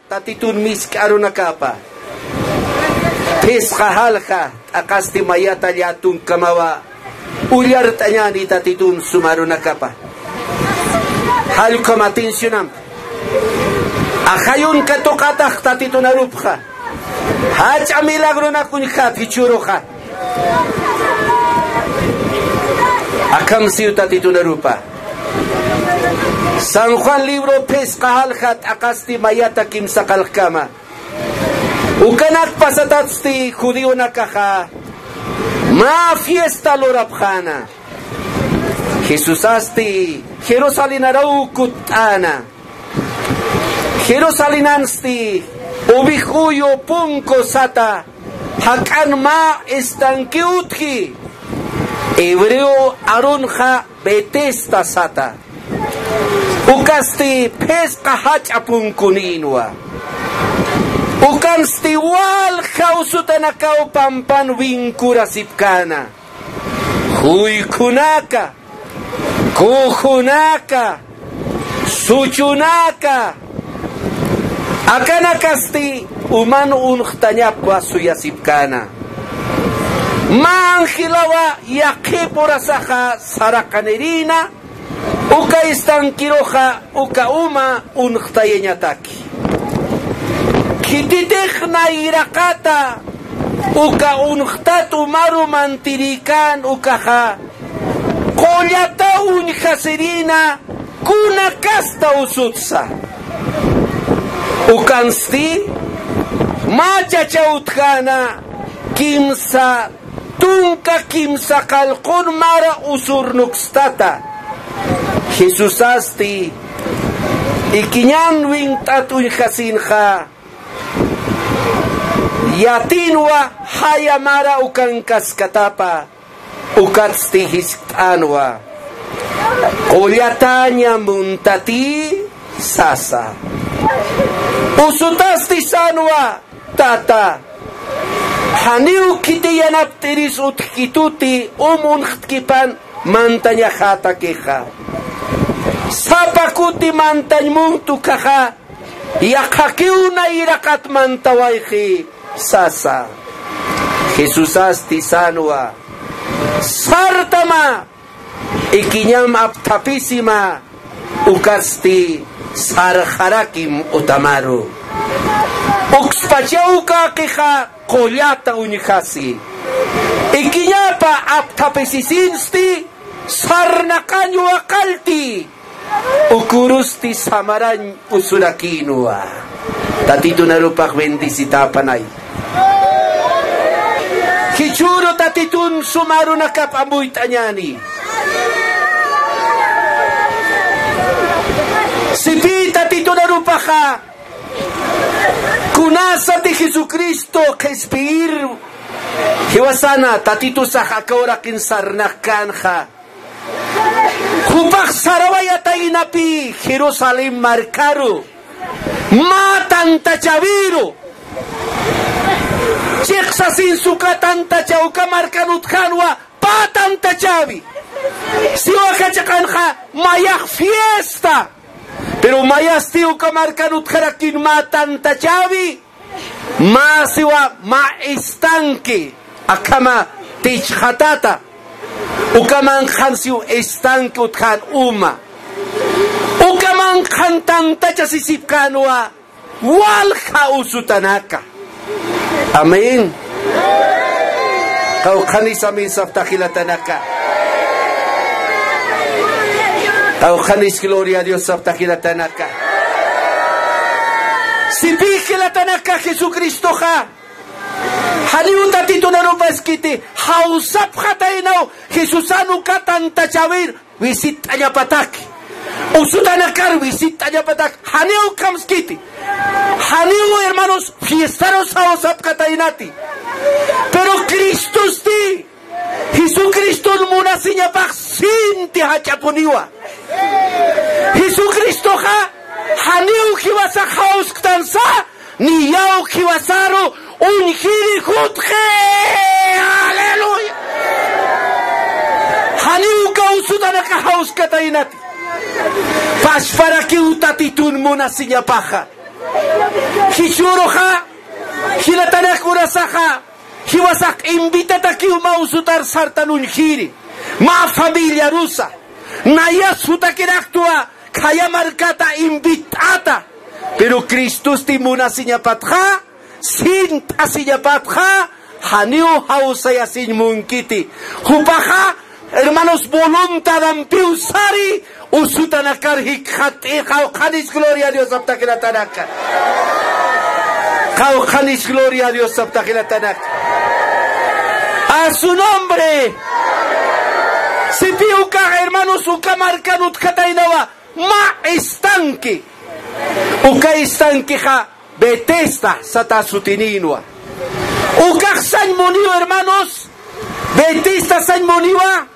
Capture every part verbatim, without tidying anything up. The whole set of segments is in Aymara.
Tatitun misk'a arunakapa phisqa jalja t'aqasti mayata llätunkamawa ullart'añäni Tatitun suma arunakapa. Jallkham atencionampi. Ajayun katuqatax Tatitun arupxa. Jach'a milagronak uñjat jichhüruxa. Akham siw Tatitun arupa. San Juan libro phisqa jalja t'aqasti mayata kimsa qallqkama. Ukanak pasatatsti judionakaxa mä fiesta lurapxäna. Jesusasti Jerusalenaraw kutt'äna. Jerusalenansti Uvijuyu punku sata jak'an mä estanque utji. Hebreo arunxa Betesda sata. Ukasti phisqa jach'a punkunïnwa. Ukansti walja usutanakaw pampan winkurasipkäna. Juykhunaka, kujunaka, suchunaka, akanakasti uman unxtañapwa suyasipkäna. Mä angelawa yaqhip urasaxa saraqanirïna, uka estanqueruxa uka uma unxtayañataki. Khititix nayraqata uka unxtat umaru mantirïkän ukaxa qullata uñjasirïna kuna kasta usutsa. Ukansti mä chacha utjäna kimsa tunka kimsa qallqun mara usurnukstata. Jesusasti ikiñan wint'at uñjasinxa yatïnwa jaya mara ukankaskatapa. Ukatsti jiskt'änwa qullataña muntatï sasa. Usutasti sänwa: Tata, janiw khitiyanapt'iris utjkituti um unxtkipan mantañaxätakixa. Sapa kuti mantañ munt ukaxa yaqhakiw nayraqat mantawayxi sasa. Jesusasti sänwa: Sartama, ikiñam apthapisima, ukatsti sarxarakim utamaru. Ukspachaw ukäkixa qullata uñjasi. Ikiñapa apthapisisinsti sarnaqañ waqallti. Ukürusti samarañ usurakïnwa. Tatitun arupax bendicitäpanay. Jichhüru Tatitun suma arunakap amuyt'añäni. Sipï Tatitun arupaxa kunasati Jesucristo qhispiyir jiwasana Tatitusax aka uraqin sarnaqkänxa. Jupax sarawayataynapï Jerusalén markaru mä tantachäwiru. Chiqsasinsa uka tantacha uka markan utjänwa pä tantachäwi. Siwa kachaqanxa mayax fiesta. Pero mayasti uka markan utjarakin mä tantachäwi. Mä siwa mä estanque, akhama tichxatata, uka manqhan siw estanque utjän uma, uka manqhan tantacha sisipkänwa walja usutanaka. Amén. Qawqhanis amén sapxta jilatanaka. Qawqhanis gloria a Dios sapxta jilatanaka. Sipï jilatanaka Jesucristoxa janiw Tatitun arupaskiti, jawsapxataynaw Jesusan uka tantachäwir wisitt'añapataki. Usutanakar wisitt'añapatak, janiw kamskiti. Janiw hermanos fiestarus jawsapxataynati. Pero Cristosti Jesucriston munasiñapax sinti jach'apuniwa. Jesucristoxa janiw jiwasax jawsktansa, niyaw jiwasaru uñjiri jutxi. Aleluya. Janiw uka usutanakax jawskataynati. Paspharakiw Tatitun munasiñapaxa. Jichhüruxa, jilatanak urasaxa, jiwasax invitatakiw mä usutar sartan uñjiri, mä familiarusa. Nayas jutakiraktwa khaya markata invit'ata. Pero Cristosti munasiñapatxa, sint'asiñapatxa, janiw jawsayasiñ munkiti. Jupaxa, hermanos, voluntadampiw sari, usutanakar jikxat'i. Qawqhanis gloria a Dios apta jilatanaka. Qawqhanis gloria a Dios apta jilatanaka. A su nombre. Sipi ukax, hermanos, uka markan utjataynawa, mä estanque. Uka estanquexa Betesda sata sutinïnwa. Ukax sañ muniw, hermanos. Betesda sañ muniwa,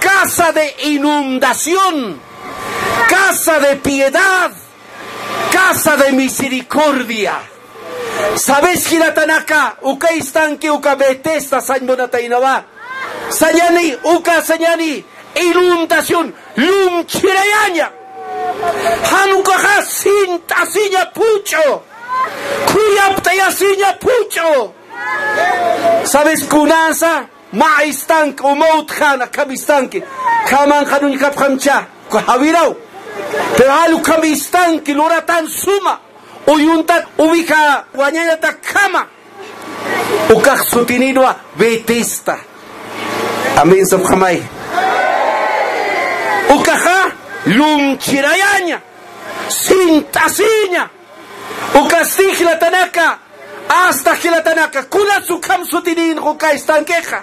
casa de inundación, casa de piedad, casa de misericordia. ¿Sabes, jilatanaka, uka estanque, uka Betesda sañ munataynawa? Sañani, uka sañani, inundación, llumchhirayaña. Jan ukaxa sint'asiña phuch'u, khuyapt'ayasiña phuch'u. ¿Sabes kunasa? Mä estanque, uma utjäna, akham estanque. Khamanxa uñjapxamcha, uka jawiraw. Pero jall ukham estanque, luratan suma. Uyuntat, oveja wañañatakjama. Ukax sutinïnwa Betesda. Amén, sapxamay. Ukaxa llumchhirayaña, sint'asiña. Ukasti jilatanaka, asta jilatanaka, kunas ukham sutinïnxa uka estanquexa.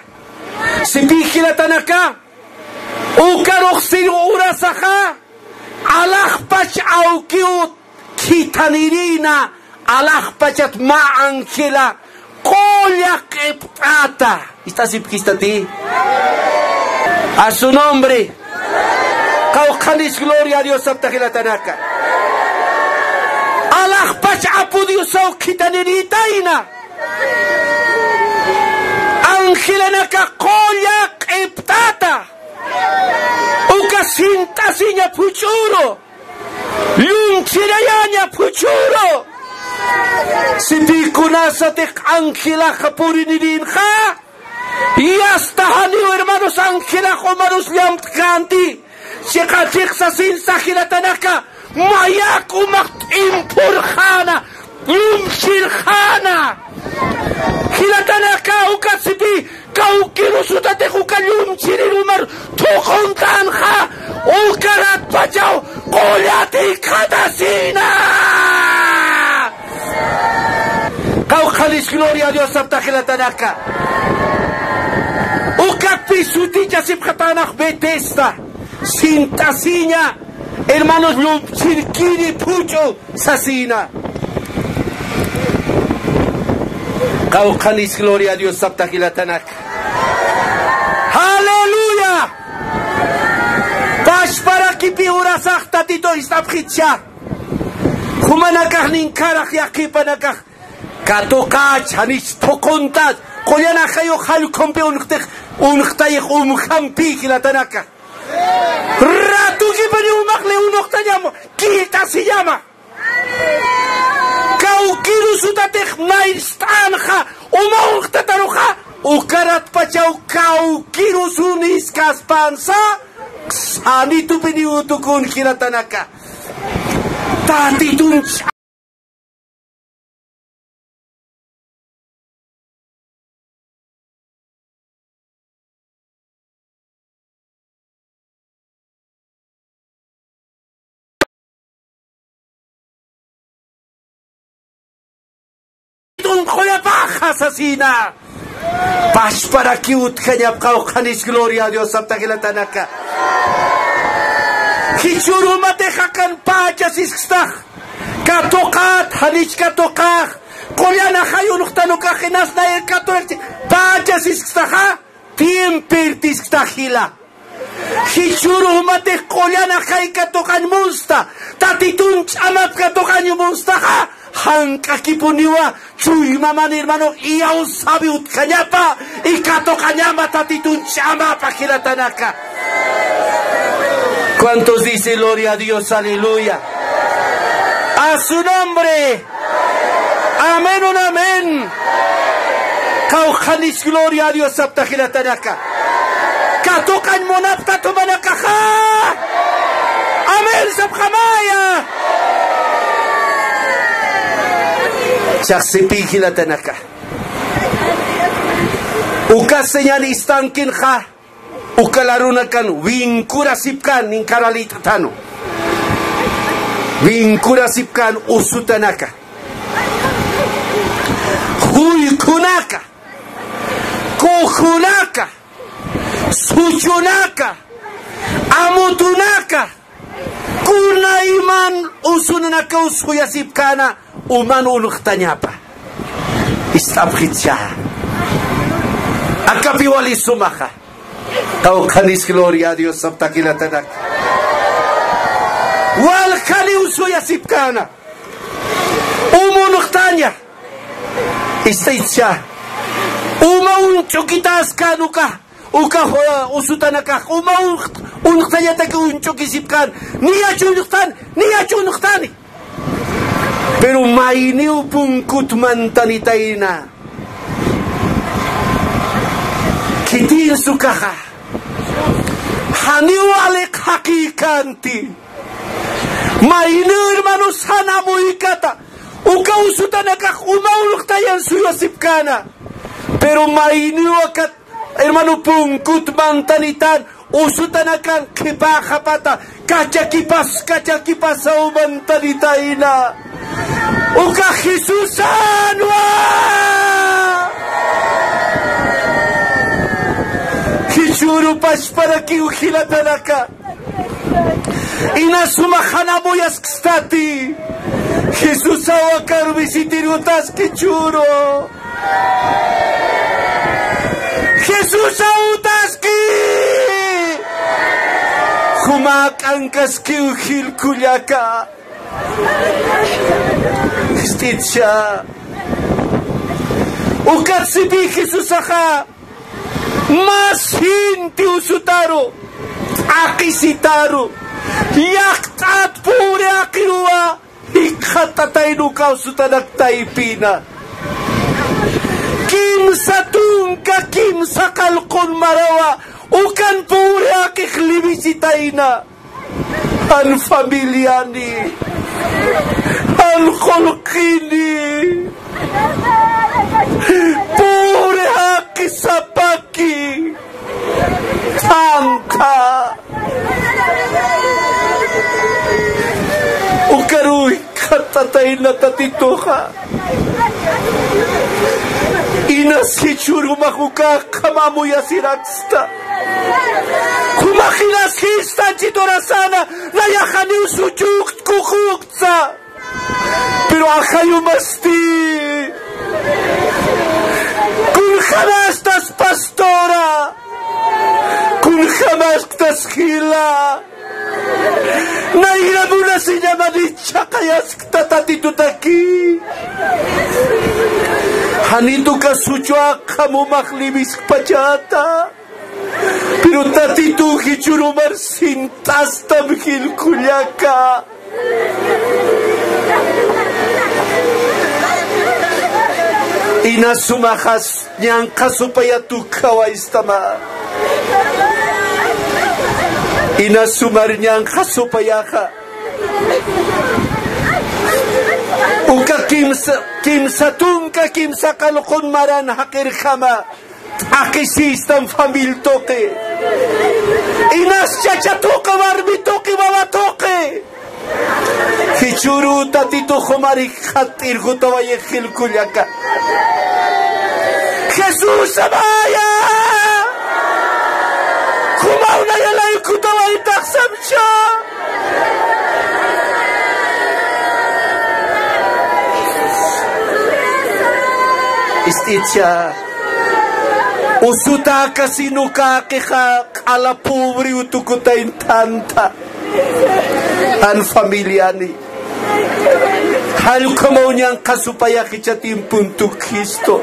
Sipi jilatanaka, ukarux sir urasaxa, alaxpach awkiw khithanirïna, alaxpachat mä ángela qulla q'ipt'ata. ¿Ist'asipkistati? A su nombre. Qawqhanis gloria a Dios apta jilatanaka. Alaxpach Apu Diosaw khithanirïtayna. Angelanaka qulla q'ipt'ata. Uka sint'asiña phuch'uru. Llumchhirayaña phuch'uru. Sipi kunasatix angelaxa purinirïnxa, yasta janiw, hermanos, angelax umarus llampt'känti. Chiqa chiqsa sinsa jilatanaka, mayak umax t'impurxäna, llumchhirxäna. Jilatanaka, uka sipi kawkirusutatix uka llumchhirir umar thuquntanxa, ukaratpachaw qullati khatasina. Qawqhanis gloria a Dios apta jilatanaka. Ukatpi sutichasipxatänax Betesda. Sint'asiña, hermanos, llumchhirkiri phuch'u sasina. Qawqhanis gloria a Dios sapta jilatanaka. Aleluya. Pachparakipi urasax Tatitu ist'apxitcha. Jumanakax ninkharax yaqhipanakax katuqach, janich thuquntat, qullan ajayux jall ukhumpi unxtix, unxtayix umjampi jilatanaka. Ratukipani umax le unuxtañam, killt'asiñama. Kawkirusutatix nayrst'anxa, uma unxtataruxa, ukaratpachaw kawkirusun jiskaspansa, sanitupini utukun jilatanaka. Tatitun Tunqhuyapaxa sasina. Pachparakiw utjañap qawqhanis, gloria a Dios, sapta jilatanaka. Jichhürumatix akan pacha siskstax. Katuqat, janich katuqax. Qullan ajay unuxtan ukax jinas nayr katuqchi. Pacha siskstaxa. Tiempirtisktax jila. Jichhüru jumatix qullan ajay katuqañ munsta, Tatitun ch'amap katuqañ munstaxa, jank'akipuniwa, chuymaman hermano, iyawsawi utjañapa, y katuqañama Tatitun ch'amapa jilatanaka. ¿Cuántos dicen gloria a Dios? Aleluya. A su nombre. Amén, un amén. Qawqhanis gloria a Dios sapta jilatanaka. Katuqañ munapta tumanakaxa. Amén sapxamaya. Chaqsipi jilatanaka. Uka señal istankinxa. Uka larunakan winkurasipkän, ninkaralit'tanu. Winkurasipkän usutanaka. Juykhunaka. Kujunaka. Suchunaka. Amutunaka. Kunayman usunanakaw suyasipkäna uman unxtañapa. Ist'apxitcha. Akapi wali sumaxa. Qawqhanis gloria a Dios sapta jilatanak. Walkhaniw suyasipkäna. Um unxtaña. Ist'itcha. Uma uñch'ukitäskän uka. Uka, uh, usutanakax uma un-, unxtañataki uñch'ukisipkän, niyach unxtani, niyach unxtani. Pero mayniw punkut mantanitayna. Khitinsa ukaxa. Janiw aliq jaqïkänti. Mayniw hermanos jan amuykata. Uka usutanakax uma unxtañan suyasipkäna. Pero mayniw akat hermano, punkut mantanitan, usutanakan qhipäxapata, kachakipas, kachakipasaw mantanitayna. Uka Jesusanwa. Jichhüru pachparakiw jilatanaka. Inas suma jan amuyaskstati. Jesusaw akar visitirutaski jichhüru. Jesusaw utaski. Juma k'ankaskiw jilkullaka. Ist'itcha. Ukat sipi Jesusaxa. Mas jinti usutaru, t'aqhisitaru, llaqt'at pobre jaqiruwa, jikxatatayna uka usutanak taypina. Kimsa tunka, kimsa qallqun marawa, ukan pobre jaqix libisitayna. Jan familiani, jan qullqini, pobre jaqisapaki, tanta. Ukaruy khatatayna Tatituxa. Inas jichhüru jumax ukax qham amuyasiraksta. Jumax inas jista chiturasana, nayax janiw suchukt kujuktsa. Pero ajayumasti. Kunjamastas pastora. Kunjamastas jila. Nayra munasiñamani chhaqayaskta Tatitutaki. Janit uka suchu aqham jumax liwiskpachäta. Pero Tatituw jichhürumar sint'astam jilkullaka. Inas sumaxas ñanqha supayat ukhawaystama. Inas sumar ñanqha supayaxa. Uka kimsa, kimsa tunka, kimsa qallqun maran jaqirjama. T'aqhisistam famil tuqi. Inas chacha tuqi, warmi tuqi, wawa tuqi. Jichhüru Tatitux jumar jikxat'ir jutawayix jilkullaka. Jesús amaya. Jumaw nayalay jutawaytax samcha. Ist'itcha. Usutäkasin uka jaqixa q'ala pobre utukutayn tanta. Jan familiani. Jall ukhamaw ñanqha supayax jichha tiempo tukistu.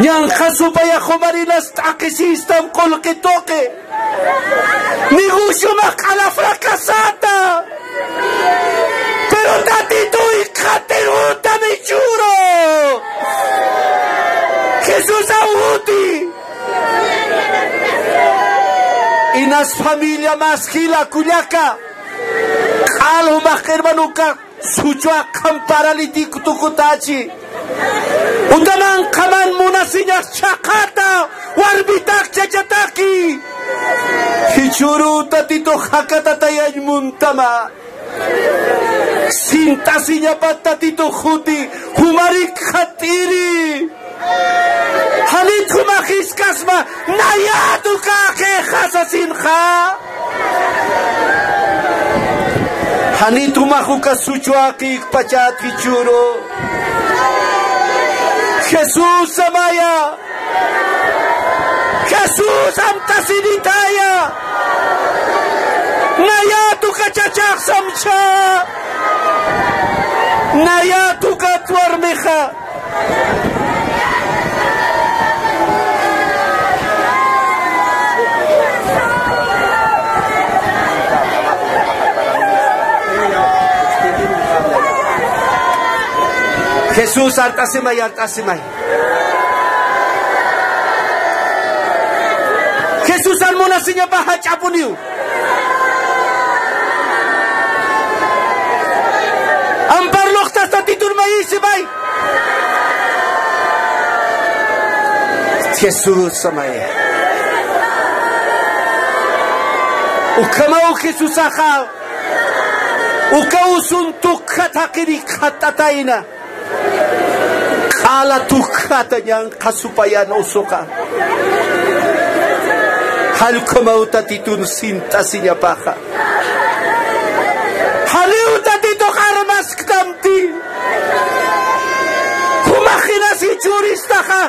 Ñanqha supayax jumar inas t'aqhisistam qullqi tuqi. Negocio max q'ala fracasata. Jesús awuti. Inas familia mas jila kullaka. Q'al jumax hermanoka. Suchwa qham paralítico tukutachi. Utaman qhaman munasiñax chhaqata, warmitak chachataki. Jichhüru Tatitux jakatatayañ muntama. Sintasiñapat Tatitux juti, jumarik jat'iri. Janit jumax jiskasma, nayat uka qixasasinxa. Janit jumax uka suchwakïkpachat jichhüru. Jesús samaya. Jesús amtasinitaya. Nayat uka chachax samcha. Nayat ukat warmixa. Jesús, art'asimay, art'asimay. Jesusan munasiñapax jach'apuniw. Ampar luqtas Tatitun mayïsimay. Jesús amay. Ukhamaw Jesusaxa. Uka usun tukjat jaqirik jat'atayna. Q'ala tukjata ñanqha supayan usuqa. Jall ukhamaw Tatitun sint'asiñapaxa. Jalliw Tatitux armasktamti. Jumax jinas jichhüristaxa.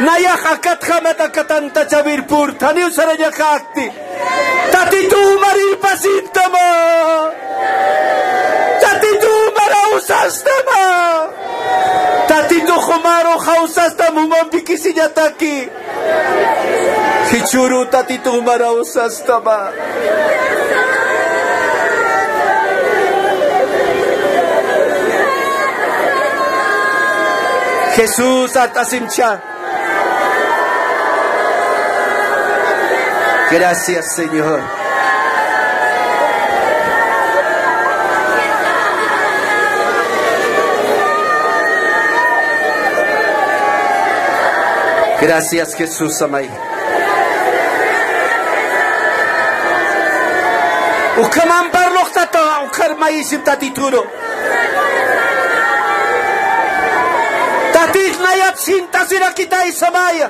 Nayax akatjamat aka tantachawir purtaniw sarañakäkti. Tatituw marirpasintama. Tatituw marawsastama. Tatituw jumaru jawsastam jumampikisiñataki. Jichhüru Tatituw marawsastama. Jesús art'asimcha. Gracias, Señor. Gracias, Jesús amay. Ukham ampar luqtata, ukhar mayïsim Tatituru. Tatit nayat sint'asirakitay samaya.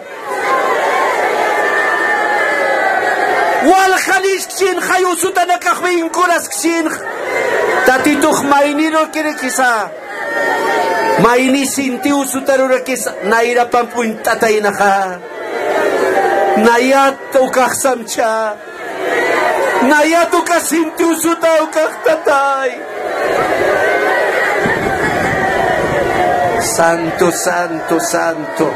Waljanis kchinxa, usutanakax vinculas kchinxa. Tatitux maynirukirakisa. Mayni sinti usutarurakisa, nayrapamp uñt'ataynaxa. Nayat ukax samcha. Nayat uka sinti usuta ukax tatay. Santo, santo, santo.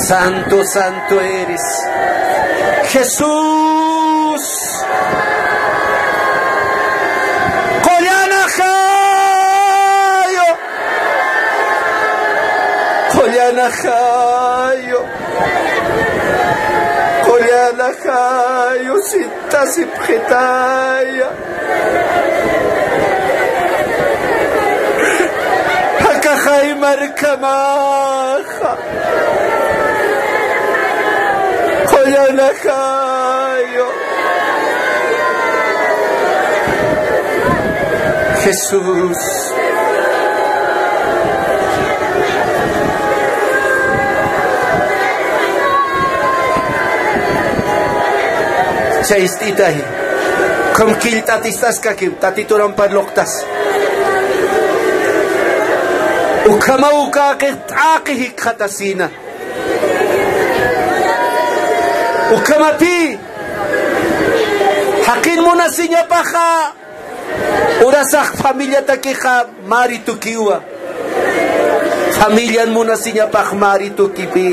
Santo, santo eres. Jesús. Qullan ajayu. Qullan ajayu. Qullan ajayu sint'asipxitaya. Jakaxay markhamaxa. Qullan ajayu. Jesús. Chayist'itay. Ukham killt'atistaskakim, Tatitur ampar luqtas. Ukhamaw uka qillt'aki jikxatasina. Ukhamapï, jaqin munasiñapaxa, urasax familiatakixa mari tukiwa. Familian munasiñapax mari tukipï.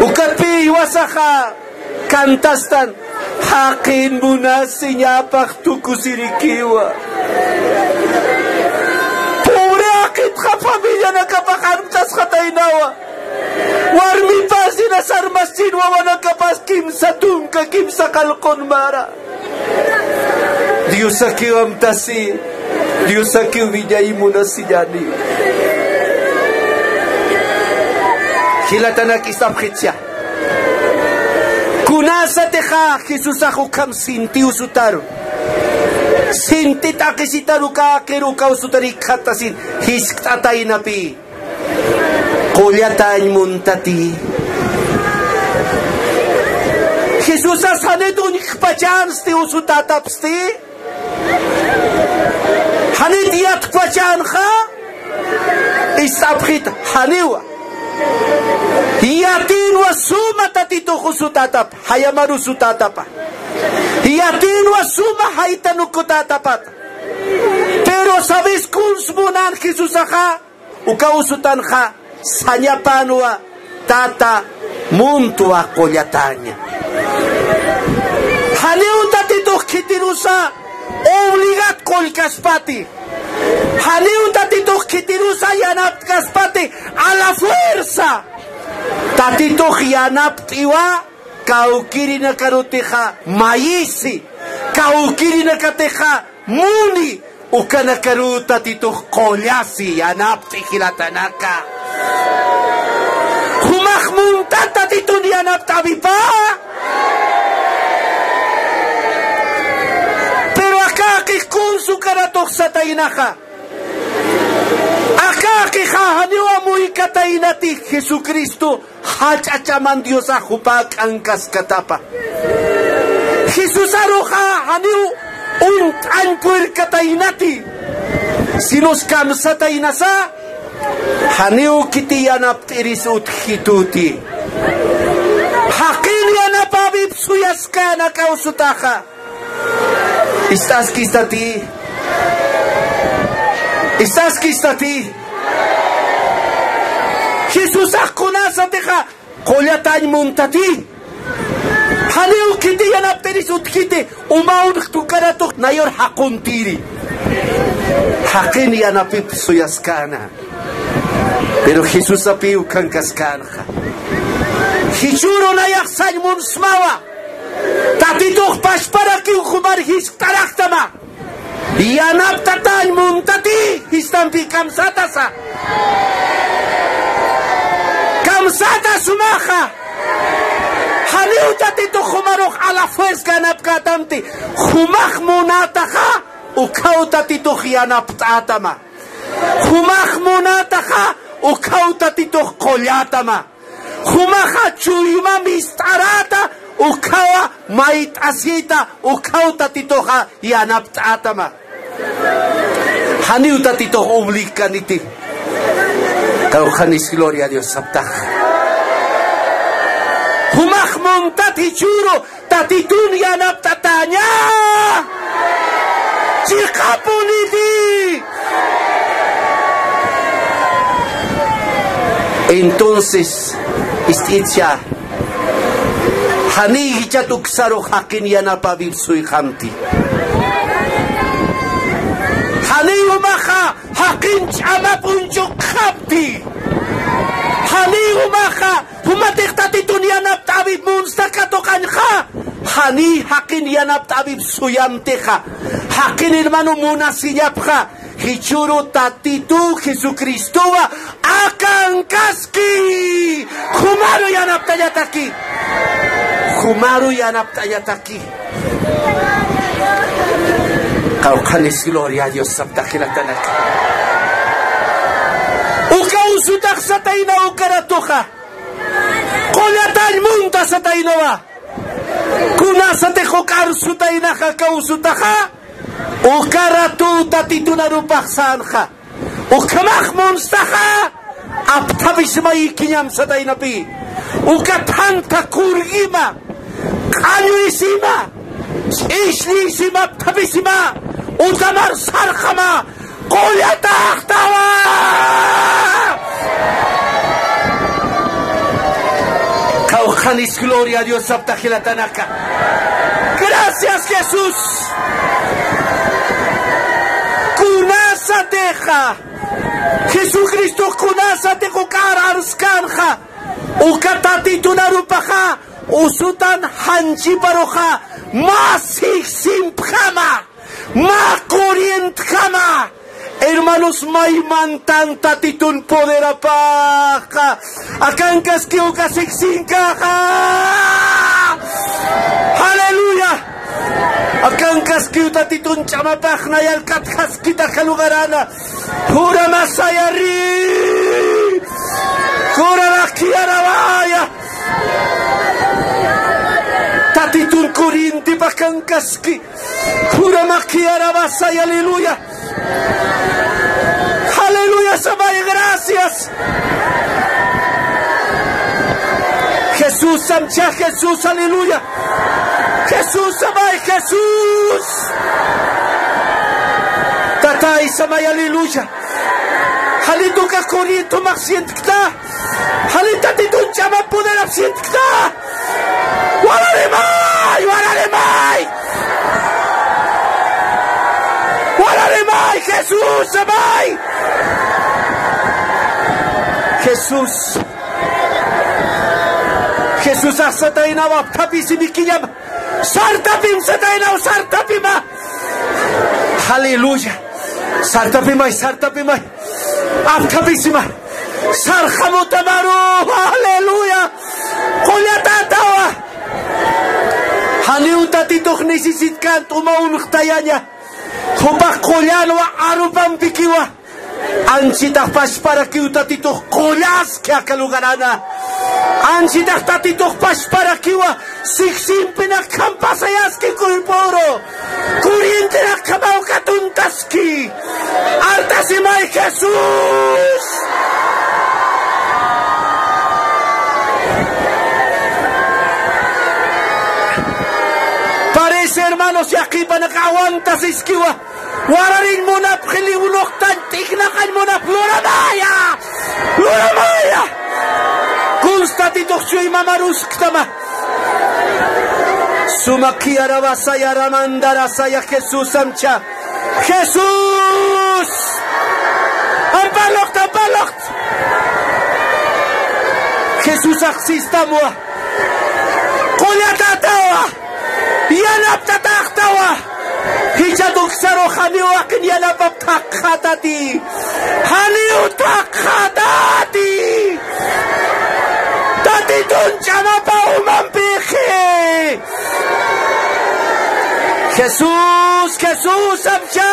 Ukatpï jiwasaxa kantastan, jaqin munasiñapax tukusirikiwa. Pobre jaqin Familianakapax armtasxataynawa. Warmipas jinas armaschin wawanakapas kimsa tunka kimsa qallqun mara. Diosakiw amtasi, Diosakiw wiñay munasiñäni. Jilatanak, ist'apxitsa. Kunasatixa Jesusax ukham sintiw sutaru, sinti t'aqhisitaru, uka aqiru ukaw sutar jikxatasin jiskt'ataynapï. Qullatañ muntati. Jesusas janit uñjkpachänsti usutätapsti. Janit yatkpachänxa. Ist'apxit, janiwa. Yatïnwa suma Tatitux usutätap, jayamar usutätapa. Yatïnwa suma jaytan ukutätapata. Pero ¿sabes kuns munan Jesusaxa? Uka usutanxa sañapänwa: Tata, muntwa qullataña. Janiw Tatitux khitirusa obligat qullkaspati. Janiw Tatitux khitirusa yanapt'kaspati a la fuerza. Tatitux yanapt'iwa kawkïrinakarutixa mayisi, kawkïrinakatixa muni, ukanakaruw Tatitux qullasi, yanapt'i jilatanaka. Jumax muntat Tatitun yanapt'äwipa. Pero akäkix kuns ukaratux sataynaxa. Akäkixa janiw amuykataynati Jesucristo jach'achaman Diosax jupa k'ankaskatapa. Jesusaruxa janiw uñt'añ purirkataynati, sinos kamsataynasa, janiw khiti yanapt'iris utjkituti. Jaqin yanapäwip suyaskäna uka usutaxa. Ist'askistati. Ist'askistati. Jesusax kunasatixa qullatañ muntati. Janiw khiti yanapt'iris utjkiti, uma uñjt ukaratux nayur jaquntiri. Jaqin yanapip suyaskäna. Pero Jesusapiw k'ankaskänxa. Jichhüru nayax sañ munsmawa. Tatitux pachparakiw jumar jiskt'araktama. Yanapt'atañ muntati, jistampi kamsatasa. Kamsata sumaxa. Janiw Tatitux jumarux a la fuerza yanapkätamti. Jumax munataxa, ukhaw Tatitux yanapt'ätama. Jumax munataxa, ukhaw Tatitux qullätama. Jumaxa chuyma mist'aräta, ukhawa mayt'asita, ukhaw Tatituxa yanapt'ätama. Janiw Tatitux obligkaniti. Kawkhanis gloria a Dios saptax. Jumax muntat jichhüru Tatitun yanapt'atäña. Chiqapuniti. Entonces, ist'itsa, janiy jichhat uksarux jaqin yanapäwip suyxamti. Janiy jumaxa jaqin ch'amap uñchukxamti. Janiy jumaxa jumatix Tatitun yanapt'äwip munsta katuqañxa, janiy jaqin yanapt'äwip suyamtixa. Jaqin hermano munasiñapxa, jichhüru Tatitu Jesucristowa akankaski. Jumaru yanapt'añataki. Jumaru yanapt'añataki. Kawkhanis gloria a Dios saptax jilatanaka. Uka usutax satayna ukaratuxa. Qullatañ munta sataynawa. Kunasatix uk arsutaynaxa kawsutaxa, ukaratu Tatitun arupax sänxa. Ukhamax munstaxa, apthapisma ikiñam sataynapï. Uka thantha kurkima, q'añuysima, ch'isllïsima, apthapisima, utamar sarxama, qullataxtawa. Kawkhanis gloria a Dios saptax jilatanaka. Gracias, Jesús. Kunasatixa Jesucristo kunasatix uka ar arskanxa, uka tatitun arupaxa, usutan janchiparuxa, mä siksimpjama, mä corrientjama. Hermanos, maymantan tatitun poderapaxa, akankaskiw uka siksinkaxa. Aleluya. Akankaskiw tatitun ch'amapax nayalkatjaskita aka lugarana. Juramasayari. Jurarakiyarawaya. Tatitun corrientip akankaski. Juramakiyarabasay, aleluya. Aleluya, samay, gracias. Jesús, samcha, Jesús, aleluya. Jesús, samay, Jesús. Tatay, samay, aleluya. Janitu uka corriente jumax sientkta. Janiw tatitun ch'ama poderap sientkta. Wararimay, wararimay. Wararimay, Jesús, samay. Jesús. Jesúsax sataynaw apthapisimikiñama. Sartapim sataynaw, sartapima. Aleluya. Sartapimay, sartapimay. Apthapisima. Sarxamutamaru. Aleluya. Qullatätawa. Janiw tatitux necesitkan t'uma unxtayaña. Jupax qullanwa, arupampikiwa. Anchitax pachparakiw tatitux qullaski aka lugarana. Anchitax tatitux pachparakiwa. Siksimpinak khampasayaski cuerpuru. Corrientenak khamaw katuntaski. Artasimay Jesús. Parece, hermanos, yaqhipanak aguantasiskiwa. Warariñ munapxi, liwluxtañ, t'ijnaqañ munapx, luramaya, luramaya. Kuns tatitux chuymamaruskama. Sumakiyarabasaya, ramandarasaya, Jesús samcha. Jesús. Ampaluxta, ampaluxta. Jesúsax sistamwa. Qullatätawa. Yanaptatäxtawa. Jichha tuksaru janiw jaqin yanapap thaqxatati. Janiw thaqxatati. Tatitun ch'amapa umampixi. Jesús, Jesús, samcha.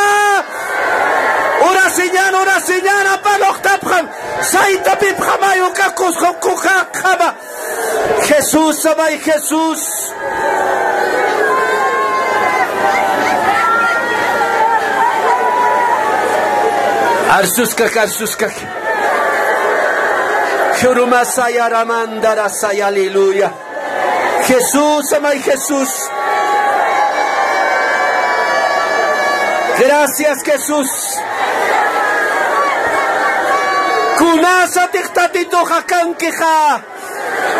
Urasiñan, urasiñan, ampaluxtapxam. Saytapipxamay uka kusxukuxaxama. Jesús, samay Jesús. Arsuskak, arsuskak. Jirumasaya, ramandarasaya, aleluya. Jesús, samay Jesús. Gracias, Jesús. Kunasatix tatitux jakankixa.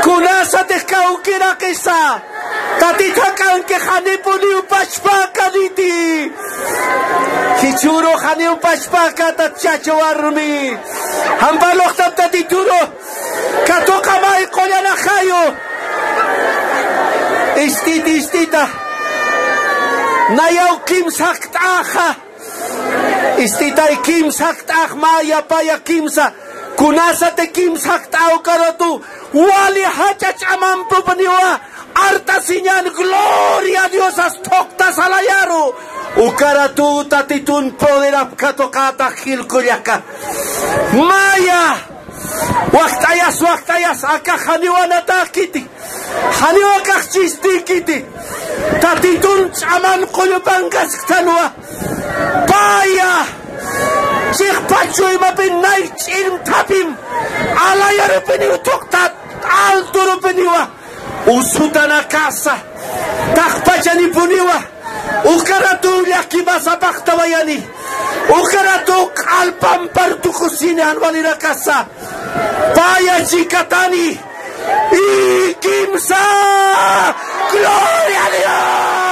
Kunasatix kawkiraqisa. Tatitux jakanki, janipuniw pachpäkaniti. Jichhüru janiw pachpäkatat chacha warmi. Ampaluxtap tatituru. Katuqamay qullanaxayu. Ist'ita, ist'ita. Nayaw kimsa jakt'axa. Ist'itay kimsa jakt'ax, maya, paya kimsa. Kunasati kimsa jakt'aw karatu. Wali jach'a ch'amampupuniwa. Artasiñan, gloria a Diosas thuqta salayaru. Ukaratu tatitun poderap katuqätax jilkullaka. Maya. Wakt'ayas, wakt'ayas, akax janiw anatäkiti, janiw akax chistikiti. Tatitun ch'aman qullupankasktanwa. Paya, chiqpach chuymapin nay ch'illmthapim, alayarupiniw thuqtat alturupiniwa. Usutanakasa, taqpachanipuniwa. Ukaratu llakimasapxtawayani. Ukaratu q'al pampar tukusini jan walirakasa. Paya chikatani. Y kimsa. Gloria a Dios.